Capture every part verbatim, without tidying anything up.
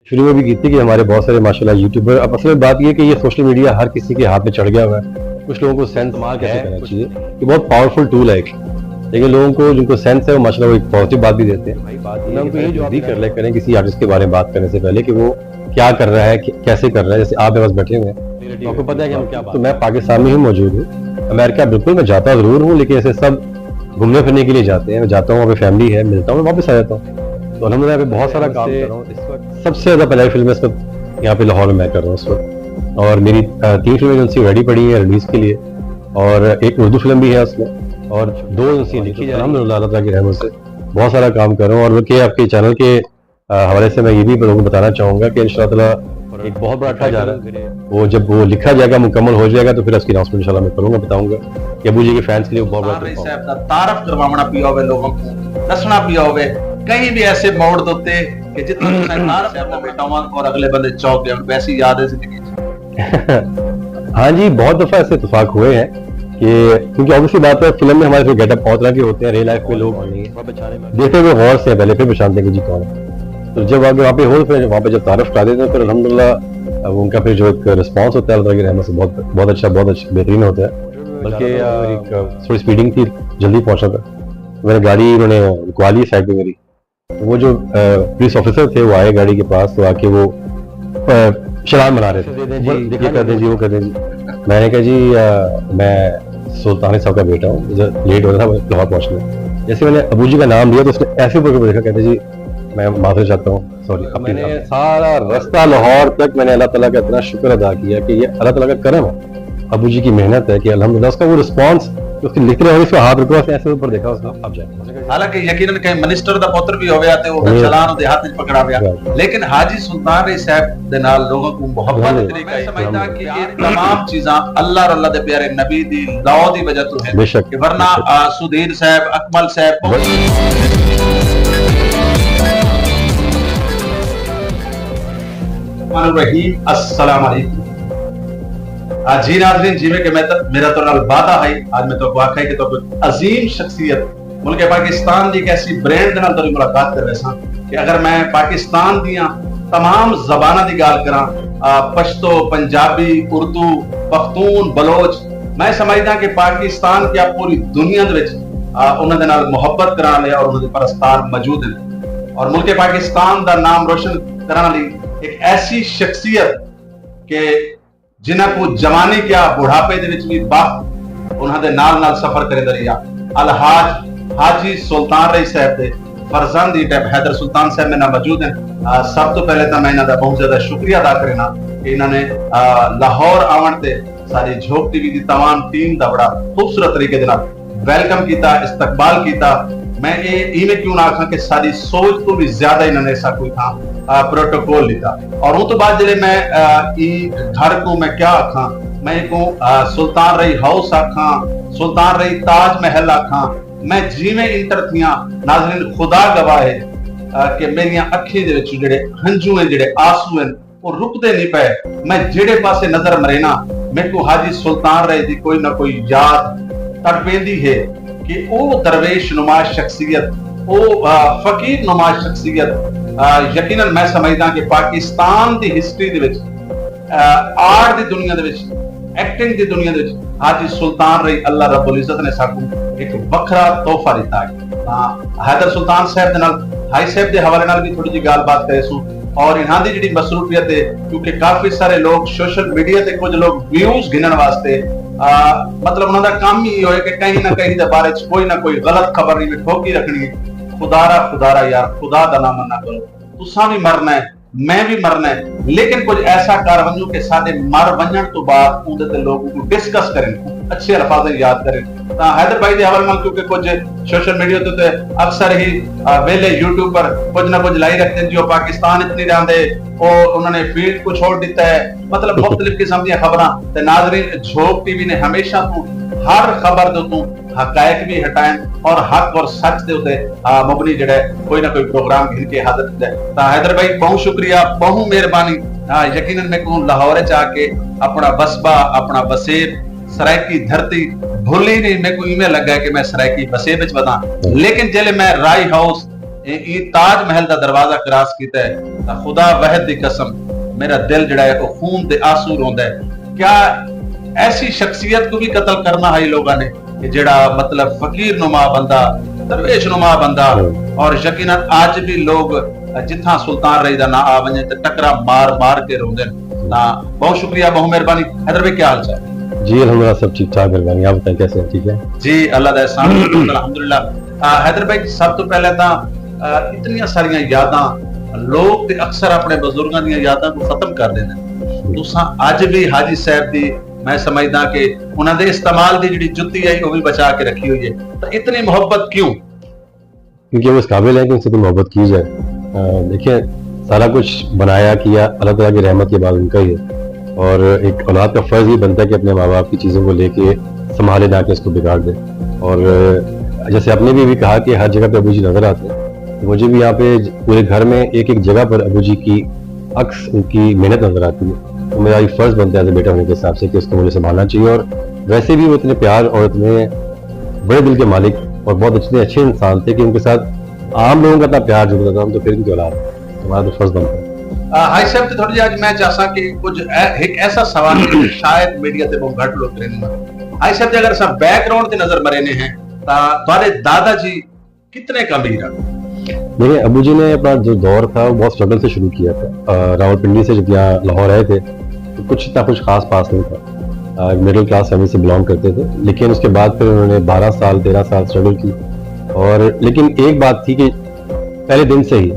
شروع میں بھی کی تھی کہ ہمارے بہت سارے ماشاء اللہ یوٹیوبر، اب اصل میں بات یہ ہے کہ یہ سوشل میڈیا ہر کسی کے ہاتھ میں چڑھ گیا ہوا ہے۔ کچھ لوگوں کو سینس استعمال کیسے کرنا چاہیے، یہ بہت پاورفل ٹول ہے ایک، لیکن لوگوں کو، جن کو سینس ہے، وہ ماشاء اللہ وہ ایک پازیٹیو بات بھی دیتے ہیں۔ میں ان کو یہ جواب بھی کر لیا کریں کسی آرٹسٹ کے بارے میں بات کرنے سے پہلے کہ وہ کیا کر رہا ہے، کہ- کیسے کر رہا ہے۔ جیسے آپ میرے پاس بیٹھے ہوئے ہیں، تو آپ کو پتہ ہے کہ ہم کیا بات تو میں پاکستان میں ہی موجود ہوں، امریکہ بالکل میں جاتا ضرور ہوں، لیکن ایسے سب گھومنے پھرنے کے لیے جاتے ہیں۔ میں جاتا ہوں، وہاں پہ فیملی ہے، ملتا ہوں، میں واپس آ جاتا ہوں۔ تو الحمدللہ میں بہت سارا کام کر رہا ہوں۔ اس وقت سب سے زیادہ پہلے فلم اس وقت یہاں پہ لاہور میں میں کر رہا ہوں اس وقت، اور میری آ، تین فلمیں ایجنسی ریڈی پڑی ہیں ریلیز کے لیے، اور ایک اردو فلم بھی ہے اس میں، اور دو ایجنسی لکھی جا رہی ہیں۔ الحمدللہ اللہ تعالیٰ کی رحمت سے بہت سارا کام کر رہا ہوں، اور بلکہ آپ کے چینل کے آ، حوالے سے میں یہ بھی لوگوں کو بتانا چاہوں گا کہ ان شاء اللہ تعالیٰ ایک بہت بڑا ٹائٹل، وہ جب وہ لکھا جائے گا، مکمل ہو جائے گا، تو پھر اس کی اناؤنسمنٹ ان شاء اللہ میں کروں گا، بتاؤں گا کہ ابو جی کے فینس کے لیے وہ بہت بڑا تحفہ ہوگا۔ صاحب دا تعارف کرواونا پیا ہوے لوگوں کو، دسنا پیا ہوے کہیں بھی ایسے موڑ دے اتے کہ جتھاں تساں تعارف کرنا مٹاواں اور اگلے بندے چونک ڳئے۔ ویسی یاد ہے زندگی چ؟ ہاں جی، بہت دفعہ ایسے اتفاق ہوئے ہیں کہ، کیونکہ آبویسلی بات ہے، فلم میں ہمارے گیٹ اپ بہت طرح کے ہوتے ہیں، ریئل لائف میں لوگ دیکھتے ہوئے غور سے پہلے پھر پہچانتے ہیں کہ جی کون ہے۔ تو جب آگے وہاں پہ ہو، پھر وہاں پہ جب تعارف کرا دیتے ہیں، پھر الحمدللہ، اب ان کا پھر جو ایک رسپانس ہوتا ہے اللہ تعالیٰ کی رحمت سے، بہت، بہت اچھا، بہت اچھا، بہترین ہوتا ہے۔ بلکہ آ، میری ایک، آ، تھوڑی سپیڈنگ تھی، جلدی پہنچا تھا، میں نے گاڑی، انہوں نے رکوا لی سائڈ پہ میری۔ وہ جو آ، پولیس آفیسر تھے، وہ آئے گاڑی کے پاس، تو آ کے وہ آ، چلان بنا رہے تھے، جی، یہ کر دیں جی، وہ کر دیں جی۔ میں نے کہا جی، آ، میں سلطانی صاحب کا بیٹا ہوں، ادھر لیٹ ہو رہا تھا لاہور پہنچنے۔ جیسے میں نے ابو جی کا نام لیا تو اس نے ایسے اوپر کو دیکھا، کہتے جی میں معذرت چاہتا ہوں، سوری۔ میں نے سارا رستہ لاہور تک میں نے اللہ تعالیٰ کا اتنا شکر ادا کیا کہ یہ اللہ تعالیٰ کا کرم ہے۔ ابو جی کی محنت ہے کہ الحمدللہ اس کا وہ رسپانس، اس کے لکھ رہے ہو، اس کا ہاتھ رکھو، اس نے ایسے اوپر دیکھا، اس نے اب جائے۔ حالانکہ یقیناً کہیں منسٹر دا پتر بھی ہویا تے وہ چلان دے ہاتھ وچ پکڑا ویا، لیکن حاجی سلطان رئی صاحب دے نال لوگاں کو محبت طریقہ ہے۔ میں سمجھدا کہ یہ تمام چیزاں اللہ اور اللہ دے پیارے نبی دی لاء دی وجہ تو ہیں، بے شک، کہ ورنہ، بے شک۔ آ، سدھیر صاحب، اکمل صاحب، الرحمن الرحیم، السلام علیکم۔ آ، جی ناظرین، جیویں کہ میں ت-، میرا تہاڈے نال وعدہ ہئی، اج میں تہاکوں آکھیا کہ تہاکوں عظیم شخصیت ملک پاکستان دی ایک ایسی برانڈ دے نال تہاڈی ملاقات کرویساں کہ اگر میں پاکستان دیاں تمام زباناں دی ڳالھ کراں، آ، پشتو، پنجابی، اردو، پختون، بلوچ، میں سمجھداں کہ پاکستان کیا پوری دنیا دے وچ، آ، انہاں دے نال محبت کرݨ والے اور انہاں دے پرستار موجود ہیں۔ اور ملک پاکستان دا نام روشن کرݨ والی ایک ایسی شخصیت کہ جنہاں کوں جوانی کیا، بڑھاپے دے وچ وی بخت انہاں دے نال نال سفر کریندا رہیا۔ الحاج حاجی سلطان رئی صاحب دے فرزند ایں ٹائم حیدر سلطان صاحب میرے نال موجود ہیں۔ آ، سب توں پہلے تاں میں انہاں دا بہت زیادہ شکریہ ادا کرینا کہ انہاں نے، آ، لاہور آوݨ تے ساݙی جھوک ٹی وی دی تمام ٹیم دا بڑا خوبصورت طریقے دے نال ویلکم کیتا، استقبال کیتا۔ میں اے ایویں کیوں نہ آکھاں کہ ساݙی سوچ توں وی زیادہ انہاں نے ساکوں اتھاں، آ، پروٹوکول ݙتا۔ اور اوں توں بعد جیڑھے میں، آ، ایں گھر کوں میں کیا آکھاں، میں ایکوں، آ، سلطان رئی ہاؤس آکھاں، سلطان رئی تاج محل آکھاں، میں جیویں انٹر تھیاں، ناظرین خدا گواہ ہے، آ، کہ میریاں اکھیں دے وچ جیڑھے ہنجو ہیں، جیڑھے آنسو ہیں، او رکدے نی پئے۔ میں جیڑھے پاسے نظر مرینا، میکوں حاجی سلطان رئے دی کوئی نہ کوئی یاد تڑپیندی ہے کہ او درویش نما شخصیت، او، آ، فقیر نما شخصیت، آ، یقیناً میں سمجھداں کہ پاکستان دی ہسٹری دے وچ، آ، آرٹ دی دنیا دے وچ، ایکٹنگ دی دنیا دے وچ حاجی سلطان رئی اللہ رب العزت نے ساکوں ایک وکھرا تحفہ ݙتا ہے۔ تاں حیدر سلطان صاحب دے نال، حاجی صاحب دے حوالے نال وی تھوڑی جی ڳالھ بات کریسوں، اور انہاں دی جیڑھی مصروفیت ہے، کیونکہ کافی سارے لوگ سوشل میڈیا تے کجھ لوگ ویوز گھنݨ واسطے، آ، مطلب انہاں دا کم ہی ایہو ہے کہ کہیں نہ کہیں دے بارے چ کوئی نہ کوئی غلط خبر ایویں ٹھوکی رکھݨی ہے۔ خدا را، خدا را یار، خدا دا ناں منا کرو، تساں وی مرنا ہے، میں وی مرنا ہے، لیکن کجھ ایسا کر ونڄوں کہ ساݙے مر ونڄݨ توں بعد اوندے تے لوگ اوکوں ڈسکس کرن، اچھے الفاظ یاد کرن۔ تاں حیدر بھائی دے حوالے نال، کیونکہ کجھ سوشل میڈیا تے، تے اکثر ہی، آ، ویلے یوٹیوبر کجھ نہ کجھ لائی رکھدے، جی او پاکستان اچ نہیں رہندے، او انہاں نے فیلڈ کو چھوڑ دیتا ہے، مطلب مختلف قسم دیاں خبراں۔ تے ناظرین، جھوک ٹی وی نے ہمیشہ توں ہر خبر دے اتوں حقائق بھی ہٹائن اور حق اور سچ دے اتے، آ، مبنی جڑا ہے کوئی نہ کوئی پروگرام گھن کے حاضر تھیندا ہے۔ تاں حیدر بھائی، بہوں شکریہ، بہوں مہربانی۔ آ، یقیناً میکوں لاہور اچ آ کے اپنا وسبا، اپنا وسیب، سرائیکی دھرتی بھلی نہیں، میکوں ایویں لگا ہے کہ میں سرائیکی وسیب اچ وداں۔ لیکن جیلے میں رائی ہاؤس ایں ایں تاج محل دا دروازہ کراس کیتا ہے تاں خدا وحد دی قسم، میرا دل جڑا ہے او خون دے آسو روندا ہے۔ کیا ایسی شخصیت کو بھی قتل کرنا ہائی لوگاں نے کہ جڑا مطلب فقیر نما بندہ، درویش نما بندہ، اور یقیناً اج بھی لوگ جتھاں سلطان رہی دا نہ آ ونجے تے ٹکرا مار مار کے روندے نے۔ تاں بہت شکریہ، بہت مہربانی۔ حیدر بھائی کیا حال چال؟ جی الحمدللہ سب ٹھیک ٹھاک، مہربانی۔ آپ بتائیں کیسے ہیں؟ ٹھیک ہے؟ جی اللہ دا احسان، الحمدللہ۔ آ، حیدر بھائی سب تو پہلے تاں آ، اتنیاں ساریاں یاداں لوگ تے اکثر اپنے بزرگاں دیاں یاداں کو ختم کر دیندے نے۔ تساں اج بھی حاجی صاحب دی، میں سمجھدا کہ انہاں دے استعمال دی جڑی جتی ہے او بھی بچا کے رکھی ہوئی ہے، تاں اتنی محبت کیوں؟ کیونکہ وہ اس قابل ہیں کہ ان سے تو محبت کی جائے۔ آ، دیکھیں، سارا کچھ بنایا کیا اللہ تعالیٰ کی رحمت کے بعد ان کا ہی ہے، اور ایک اولاد کا فرض یہ بنتا ہے کہ اپنے ماں باپ کی چیزوں کو لے کے سنبھالے، نہ کہ اس کو بگاڑ دے۔ اور جیسے آپ نے بھی، بھی کہا کہ ہر جگہ پہ ابو جی نظر آتے ہیں، تو مجھے بھی یہاں پہ پورے گھر میں ایک ایک جگہ پر ابو جی کی عکس، ان کی محنت نظر آتی ہے۔ تو میرا یہ فرض بنتا ہے ایز اے بیٹا ہونے کے حساب سے کہ اس کو مجھے سنبھالنا چاہیے۔ اور ویسے بھی وہ اتنے پیار اور اتنے بڑے دل کے مالک اور بہت اتنے اچھے انسان تھے کہ ان کے ساتھ عام لوگوں کا اتنا پیار جڑتا تھا، ہم تو پھر ان کی اولاد ہیں۔ ہمارا تو فرض بنتا ہے۔ آ، حاجی صاحب تے تھوڑی جی اج میں چاہساں کہ کچھ اے-، ایک ایسا سوال کہ شاید میڈیا تے بہت گھٹ لوگ کریندے ہن۔ حاجی صاحب جے اگر اساں بیک گراؤنڈ تے نظر مرینے ہیں تاں تہاڈے دادا جی کتنے کا امیر ہن؟ دیکھیں، ابو جی نے اپنا جو دور تھا وہ بہت اسٹرگل سے شروع کیا تھا۔ آ، راولپنڈی سے جب یہاں لاہور آئے تھے تو کچھ اتنا کچھ خاص پاس نہیں تھا۔ آ، مڈل کلاس فیملی سے بلانگ کرتے تھے، لیکن اس کے بعد پھر انہوں نے بارہ سال، تیرہ سال اسٹرگل کی۔ اور لیکن ایک بات تھی کہ پہلے دن سے ہی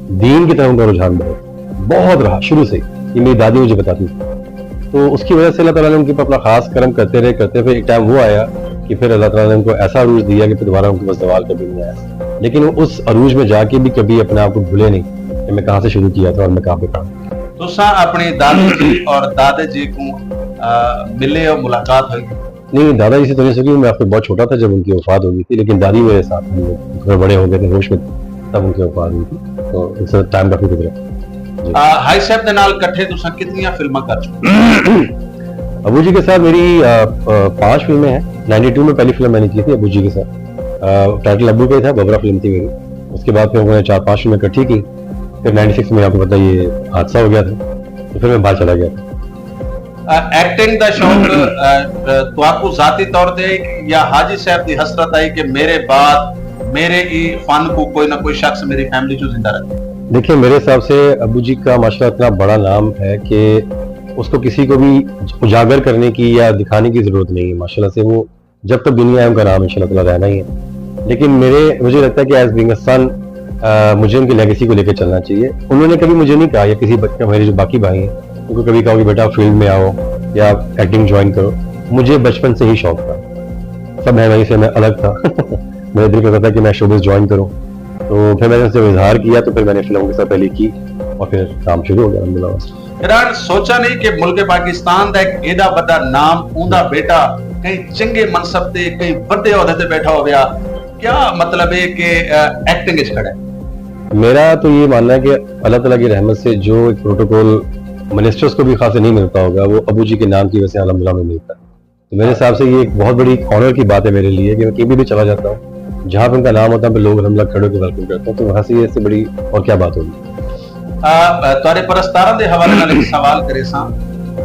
دین کی طرف ان کا رجحان بہت، بہت رہا شروع سے ہی۔ یہ میری دادی مجھے بتاتی تھی۔ تو اس کی وجہ سے اللہ تعالیٰ نے ان کے اوپر اپنا خاص کرم کرتے رہے، کرتے، پھر ایک ٹائم وہ آیا کہ پھر اللہ تعالیٰ نے ان کو ایسا عروج دیا کہ پھر دوبارہ ان کے پاس زوال کبھی نہیں آیا۔ لیکن وہ اس عروج میں جا کے بھی کبھی اپنے آپ کو بھولے نہیں کہ میں کہاں سے شروع کیا تھا اور میں کہاں پہ کھڑا ہوں۔ تساں اپنے دادی جی اور دادے جی کو، آ، ملے اور ملاقات ہوئی؟ نہیں، دادا جی سے تو نہیں سکی، میں خود بہت چھوٹا تھا جب ان کی وفات ہو گئی تھی، لیکن دادی میرے ساتھ، ہم لوگ تھوڑے بڑے ہو گئے تھے، ہوش میں تب ان کی وفات ہوئی تھی، تو اس سے ٹائم کافی گزرا۔ جی۔ آ، حاج صاحب دے نال کٹھے تساں کتنیاں فلماں کر چکے؟ ابو جی کے ساتھ میری، آ، آ، پانچ فلمیں ہیں۔ نائنٹی ٹو میں پہلی فلم میں نے کی تھی ابو جی کے ساتھ، آ، ٹائٹل ابو کا ہی تھا، ببرا فلم تھی میری۔ اس کے بعد پھر ہم نے چار پانچ فلمیں اکٹھی کی، پھر نائنٹی سکس میں آپ کو پتہ یہ حادثہ ہو گیا تھا، تو پھر میں باہر چلا گیا تھا۔ آ، ایکٹنگ دا شوق، آ، آ، تہاکوں ذاتی طور تے یا حاجی صاحب دی حسرت آئی کہ میرے بعد میرے ای فن کو کوئی نہ کوئی شخص میری فیملی چوں زندہ رکھے؟ دیکھیں، میرے حساب سے ابو جی کا ماشاءاللہ اتنا بڑا نام ہے کہ اس کو کسی کو بھی اجاگر کرنے کی یا دکھانے کی ضرورت نہیں ہے۔ ماشاءاللہ سے وہ جب تک دنیا ہے ان کا نام انشاءاللہ تعالیٰ رہنا ہی ہے۔ لیکن میرے، مجھے لگتا ہے کہ ایز بینگ اے سن، مجھے ان کی لیگیسی کو لے کے چلنا چاہیے۔ انہوں نے کبھی مجھے نہیں کہا، یا کسی بچے، میرے جو باقی بھائی ہیں، ان کو کبھی کہا کہ بیٹا فیلڈ میں آؤ یا ایکٹنگ جوائن کرو۔ مجھے بچپن سے ہی شوق تھا، سب مہنگائی سے میں الگ تھا۔ میرا دل کرتا تھا کہ میں شوبز جوائن کروں، تو پھر میں نے اس سے اظہار کیا، تو پھر میں نے فلموں کے ساتھ پہلے کی اور پھر کام شروع ہو گیا الحمدللہ۔ ایران سوچا نہیں کہ ملک پاکستان دا ایک ایڈا وڈا نام، اوندا بیٹا کہیں چنگے منصب تے، کہیں وڈے عہدے تے بیٹھا ہویا۔ کیا مطلب ہے کہ، آ، ایکٹنگ اچ کھڑا ہے؟ میرا تو یہ ماننا ہے کہ اللہ تعالیٰ کی رحمت سے جو ایک پروٹوکول منسٹرز کو بھی خاص نہیں ملتا ہوگا، وہ ابو جی کے نام کی وجہ سے الحمدللہ میں ملتا ہے۔ تو میرے حساب سے یہ ایک بہت بڑی آنر کی بات ہے میرے لیے کہ میں کہیں بھی چلا جاتا ہوں، جہاں پہ ان کا نام ہوتا ہے، پہ لوگ الحمدللہ کھڑے ہو کے ویلکم کرتے ہیں، تو وہاں سے یہ سے بڑی اور کیا بات ہوگی؟ آ، آ، تہاݙے پرستاراں دے حوالے نال ایک سوال کرے ساں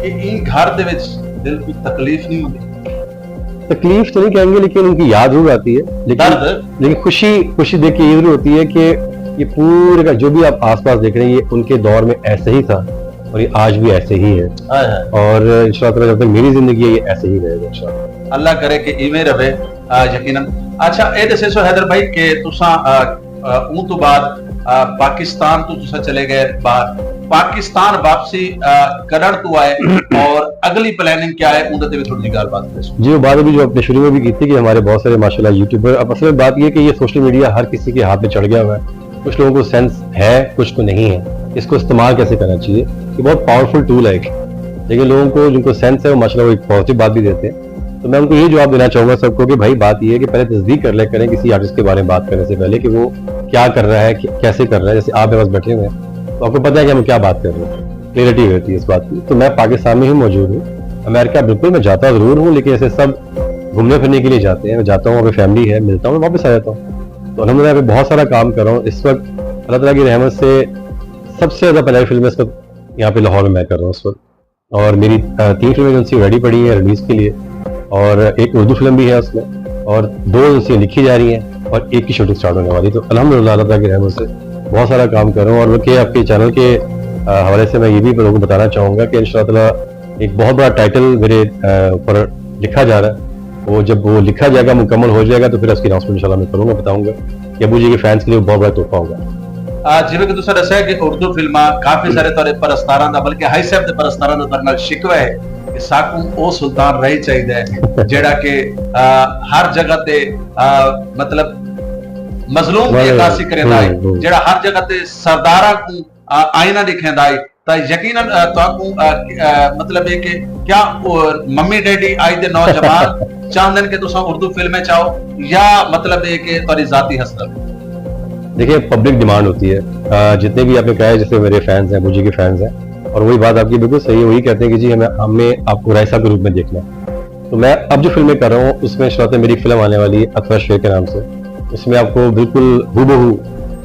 کہ ایں گھر دے وچ دل کوں تکلیف نہیں ہوندی؟ تکلیف تو نہیں کہیں گے، لیکن ان کی یاد ضرور آتی ہے۔ لیکن، درد؟ لیکن خوشی، خوشی دیکھ کے یہ ضرور ہوتی ہے کہ یہ پورے کا جو بھی آپ آس پاس دیکھ رہے ہیں، یہ ان کے دور میں ایسے ہی تھا اور یہ آج بھی ایسے ہی ہے۔ ہائے ہائے۔ اور انشاءاللہ تعالیٰ جب تک میری زندگی ہے، یہ ایسے ہی رہے گا انشاءاللہ۔ اللہ کرے کہ ایویں رہے، آ، یقیناً۔ اچھا، اے ݙسیسو حیدر بھائی کہ تساں، آ، آ، اوں تو بعد، آ، پاکستان تو تساں چلے گئے باہر، پاکستان واپسی، آ، کݙݨ تو آئے اور اگلی پلاننگ کیا ہے، اوں تے وی تھوڑی جی ڳالھ بات کریسو۔ جی، وہ بات ابھی جو آپ نے شروع میں بھی کی تھی کہ ہمارے بہت سارے ماشاءاللہ یوٹیوبر، اب اصل میں بات یہ ہے کہ یہ سوشل میڈیا ہر کسی کے ہاتھ میں چڑھ گیا ہوا ہے۔ کچھ لوگوں کو سینس ہے، کچھ کو نہیں ہے۔ اس کو استعمال کیسے کرنا چاہیے، یہ بہت پاورفل ٹول ہے ایک۔ لیکن لوگوں کو، جن کو سینس ہے، وہ ماشاءاللہ وہ ایک پازیٹیو بات بھی دیتے ہیں۔ تو میں ان کو یہ جواب دینا چاہوں گا سب کو کہ بھائی، بات یہ ہے کہ پہلے تصدیق کر لیا کریں کسی آرٹسٹ کے بارے میں بات کرنے سے پہلے کہ وہ کیا کر رہا ہے، کہ-، کیسے کر رہا ہے۔ جیسے آپ میرے پاس بیٹھے ہوئے ہیں تو آپ کو پتہ ہے کہ ہم کیا بات کر رہے ہیں، کلیئرٹی رہتی ہے اس بات کی۔ تو میں پاکستان میں ہی موجود ہوں، امریکہ بالکل میں جاتا ضرور ہوں، لیکن ایسے سب گھومنے پھرنے کے لیے جاتے ہیں۔ میں جاتا ہوں، وہاں پہ فیملی ہے، ملتا ہوں، میں واپس آ جاتا ہوں۔ تو الحمد للہ میں بہت سارا کام کر رہا ہوں اس وقت۔ اللہ تعالیٰ کی رحمت سے سب سے زیادہ پنجابی فلمیں اس وقت یہاں پہ لاہور میں میں کر رہا ہوں اس وقت۔ اور میری آ، تین فلمیں جو ان سے ریڈی پڑی ہیں ریلیز کے لیے، اور ایک اردو فلم بھی ہے اس میں، اور دو ان سے لکھی جا رہی ہیں، اور ایک کی شوٹنگ سٹارٹ ہونے والی ہے۔ تو الحمد للہ اللہ تعالیٰ کی رحمت سے بہت سارا کام کر رہا ہوں، اور بلکہ آپ کے چینل کے آ، حوالے سے میں یہ بھی لوگوں کو بتانا چاہوں گا کہ ان شاء اللہ تعالیٰ ایک بہت بڑا ٹائٹل میرے آ، اوپر لکھا جا رہا ہے۔ وہ جب وہ لکھا جائے گا، مکمل ہو جائے گا، تو پھر اس کی اناؤنسمنٹ ان شاء اللہ میں کروں گا، بتاؤں گا کہ ابو جی کے فینس کے لیے وہ بہت بڑا تحفہ ہوگا۔ آ، جیویں کہ تساں ݙسیا کہ اردو فلماں کافی سارے تہاݙے پرستاراں دا، بلکہ حاجی صاحب دے پرستاراں دا تہاݙے نال شکوہ ہے کہ ساکوں او سلطان رہی چاہیدا ہے جیڑھا کہ آ، ہر جگہ تے آ، مطلب مظلوم دی عکاسی کریندا ہے، جیڑھا ہر جگہ تے سرداراں کوں آ، آئینہ ݙکھیندا ہے۔ تاں یقیناً آ، تہاکوں آ، آ، مطلب ہے کہ کیا او، ممی ڈیڈی اڄ دے نوجوان چاہندن کہ تساں اردو فلمیں چاؤ، یا مطلب ہے کہ تہاݙی ذاتی حسرت؟ دیکھیے، پبلک ڈیمانڈ ہوتی ہے۔ آ، جتنے بھی آپ نے کہا ہے، جیسے میرے فینس ہیں، ابو جی کے فینس ہیں، اور وہی بات آپ کی بالکل صحیح ہے، وہی کہتے ہیں کہ جی ہمیں ہمیں آپ کو رائسا کے روپ میں دیکھنا ہے۔ تو میں اب جو فلمیں کر رہا ہوں، اس میں شروعات میری ایک فلم آنے والی ہے اطہر شیر کے نام سے۔ اس میں آپ کو بالکل ہو بہ ہو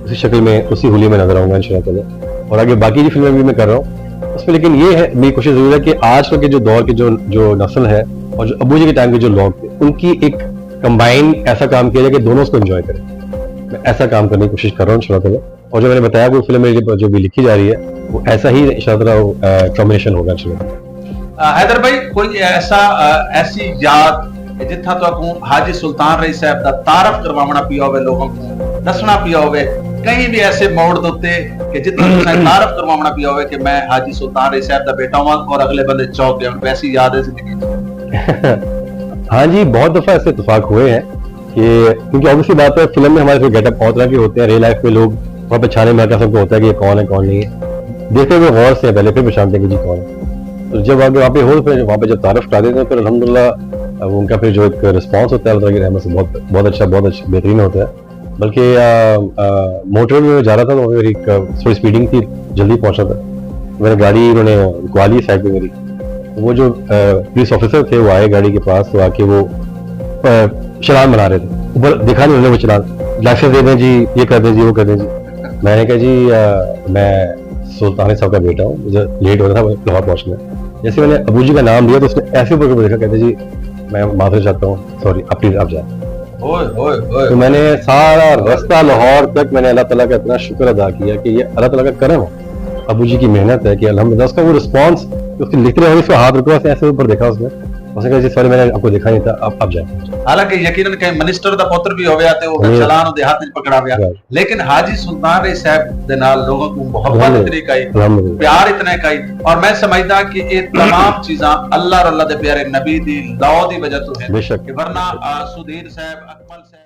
اسی شکل میں، اسی حلیے میں نظر آؤں گا ان شاء اللہ تعالیٰ۔ اور آگے باقی جو فلمیں بھی میں کر رہا ہوں اس میں، لیکن یہ ہے، میری کوشش ضرور ہے کہ آج کل کے جو دور کے جو جو نسل ہے اور جو ابو جی کے ٹائم کے جو لوگ تھے، ان کی ایک کمبائن ایسا کام کیا جائے کہ دونوں اس کو انجوائے کریں۔ میں ایسا کام کرنے کی کوشش کر رہا ہوں ان شاء اللہ تعالیٰ۔ اور جو میں نے بتایا، وہ فلم میں جو جو بھی لکھی جا رہی ہے، وہ ایسا ہی ان شاء اللہ تعالیٰ کمبینیشن ہوگا ان شاء اللہ۔ آ، حیدر بھائی، کوئی ایسا آ، ایسی یاد کہ جتھاں تہاکوں حاجی سلطان رئی صاحب دا تعارف کرواوݨا پیا ہووے، لوگاں کوں ݙسݨا پیا ہووے، کہیں بھی ایسے موڑ دے اتے کہ جتھاں تساں تعارف کرواوݨا پیا ہووے کہ میں حاجی سلطان رئی صاحب دا بیٹا ہاں، اور اگلے بندے چونک ڳئے ہن، کوئی ایسی یاد ہے زندگی وچ؟ ہاں جی، بہت دفعہ ایسے اتفاق ہوئے ہیں کہ، کیونکہ آبویسلی بات ہے، فلم میں ہمارے ساتھ گیٹ اپ بہت طرح کے ہوتے ہیں، ریئل لائف میں لوگ وہاں پہ چھانے مار کے سب کو ہوتا ہے کہ یہ کون ہے، کون نہیں ہے۔ دیکھتے ہوئے غور سے پہلے پھر پہچانتے ہیں کہ جی کون ہے۔ تو جب آگے وہاں پہ ہو، پھر وہاں پہ جب تعارف کرا دیتے ہیں، پھر الحمدللہ وہ ان کا پھر جو ایک رسپانس ہوتا ہے اللہ تعالیٰ کی رحمت سے بہت بہت اچھا، بہت اچھا، بہترین ہوتا ہے۔ بلکہ آ، آ، موٹر میں جا رہا تھا، تو وہاں پہ ایک آ، تھوڑی اسپیڈنگ تھی، جلدی پہنچنا تھا۔ میں نے گاڑی، انہوں نے رکوا لی سائیڈ پہ میری۔ وہ جو آ، پولیس آفیسر تھے، وہ آئے گاڑی کے پاس، تو آ کے وہ آ، چلان بنا رہے تھے۔ اوپر دکھا نہیں انہوں نے وہ چلان، لائسنس دے دیں جی، یہ کر دیں جی، وہ کر دیں جی۔ میں نے کہا جی آ، میں سلطان صاحب کا بیٹا ہوں، مجھے لیٹ ہو رہا تھا لاہور پہنچنے۔ جیسے میں نے ابو جی کا نام لیا تو اس نے ایسے اوپر کو دیکھا، کہتے جی میں معذرت چاہتا ہوں، سوری، آپ پلیز آپ جائیں۔ اوئے ہوئے ہوئے۔ تو میں نے سارا رستہ لاہور تک میں نے اللہ تعالیٰ کا اتنا شکر ادا کیا کہ یہ اللہ تعالیٰ کا کرم ہے، ابو جی کی محنت ہے کہ الحمدللہ اس کا وہ رسپانس، اس کے لکھتے رہے، اس کا ہاتھ رکھا، اس نے ایسے اوپر دیکھا، اس نے اس نے کہا جی سوری، میں نے آپ کو دکھا نہیں تھا، اب اب جائیں۔ حالانکہ یقیناً کہیں منسٹر دا پتر بھی ہویا تے وہ چلان دے ہاتھ وچ پکڑا ہویا، لیکن حاجی سلطان رئی صاحب دے نال لوگوں کو محبت اتنی کائی، پیار اتنا کائی، اور میں سمجھدا کہ یہ تمام چیزاں اللہ اور اللہ دے پیارے نبی دی لاء دی وجہ تو ہیں، کہ ورنہ سدھیر صاحب، اکمل صاحب